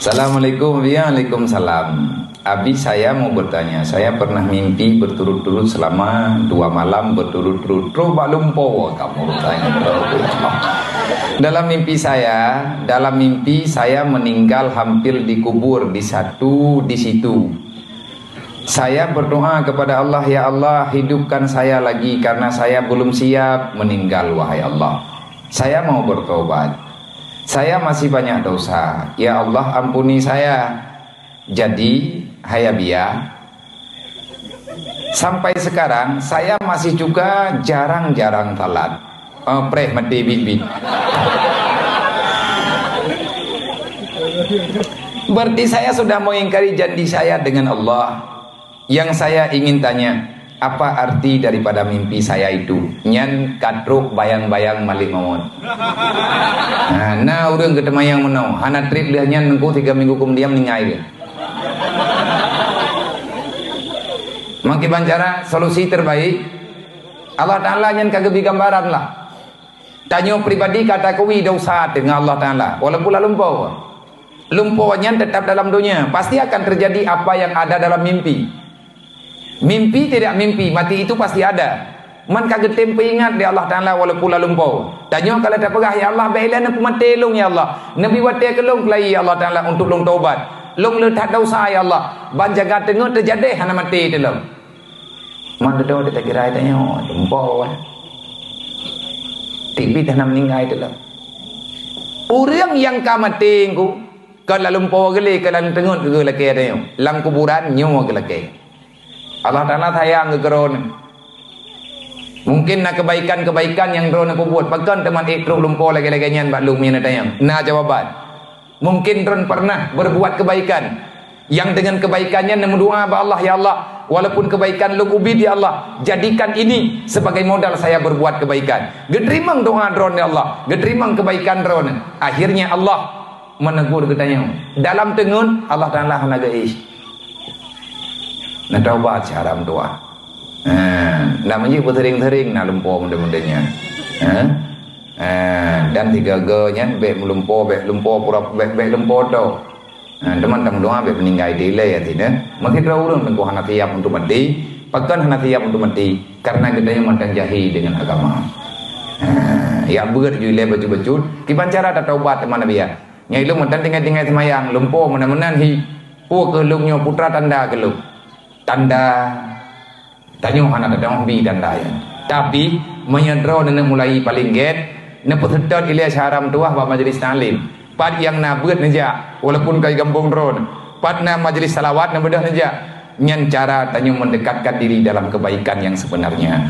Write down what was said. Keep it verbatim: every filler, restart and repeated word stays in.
Assalamualaikum. Waalaikumsalam. Abi, saya mau bertanya, saya pernah mimpi berturut-turut selama dua malam berturut-turut. Trok bak lumpoe kamoe tanya. Dalam mimpi saya, dalam mimpi saya meninggal hampir dikubur di satu, di situ. Saya berdoa kepada Allah, "Ya Allah, hidupkan saya lagi karena saya belum siap meninggal, wahai Allah. Saya mau bertobat. Saya masih banyak dosa. Ya Allah, ampuni saya." Jadi, hai Abi, sampai sekarang saya masih juga jarang-jarang salat. Eh, preh mati bit-bit. Berarti saya sudah mengingkari janji saya dengan Allah. Yang saya ingin tanya, apa arti daripada mimpi saya itu? Nyan ka trok bayang-bayang malik mawöt. Nah, na ureuëng geuteumayang meunoe, hana treb lheueh nyan nunggu tiga minggu kemudian meninggai dia. Mangkiban cara solusi terbaik, Allah Ta'ala nyan ka geubi gambaran lah. Tanyoe pribadi ka takui dosa teungoh Allah Ta'ala, walaupun lam lumpoe. Lumpoe nyan tetap dalam donya, pasti akan terjadi apa yang ada dalam mimpi. Mimpi tidak mimpi, mati itu pasti ada. Man ka geutem peuingat di Allah Ta'ala walaupun lam lumpoe. Tanyoe kalau tapeugah, "Ya Allah, bèk ilèe neupeumaté lôn, ya Allah. Neubi watèe keu lôn keulayi, ya Allah Ta'ala, untuk lôn taubat. Lôn le that dosa, ya Allah." Ban jaga teungeut teujadeh hana maté teulom. Man dudoe di takira tanyoe, lumpoe. Tibi hana meninggai teulom. Ureuëng nyang ka maté ngku, ka lam lumpoe geulé, ka lam teungeut geulakée tanyoe. Lam kuburan nyoe geulakée. Allah Ta'ala sayang keu droeneuh. Mungkin na kebaikan-kebaikan nyang droeneuh peubuet. Pakon teuma ék trok lumpoe lagée-lagée nyan bak lôn meunyoe na tanyong? Na jawaban. Mungkin droeneuh pernah berbuat kebaikan. Yang dengan kebaikan nyan neumeudoa bak Allah, "Ya Allah, walaupun kebaikan lôn ubit, ya Allah, jadikan ini sebagai modal saya berbuat kebaikan." Geuteurimong doa droeneuh, ya Allah. Geuteurimong kebaikan droeneuh. Akhirnya Allah menegur geutanyoe. Dalam teungeut, Allah Ta'ala hana geuéh. Neutaubat siharam tuha. Ha, nak meunyoe beuseuring-seuring na lumpoe meudeh-meudeh nyan. Ha? Ha, dan tiga-tiga nyan bèk meulumpoe, bèk lumpoe pura, bèk, bèk lumpoe tho. Ha, teuma tameudoa bèk meuninggai dilèe ya sini. Meusidroe ureuëng teungku hana siap untuk maté, pakon hana siap untuk maté, karena geutanyoe mantong jahé dengan agama. Ha, ya beuet ju ilèe bacut-bacut, kiban cara tataubat teuma Nabi ya. Nyang ilôn mantong tinggai-tinggai seumayang, lumpoe meunan-meunan hi. Peue keu lôn nyoe putra tanda keu lôn. Tanda. Tanyoe hana teudeungoe bi tanda nyan. Tapi, meunyoe droeneuh mulai paleng gét, neupeuseutôt ilèe siharam tuha bak majelis taklim. Pat nyang na beuet neujak, walaupun ka gampông droeneuh. Pat na majelis salawat neubeudôh neujak. Nyan cara tanyoe mendekatkan diri dalam kebaikan yang sebenarnya.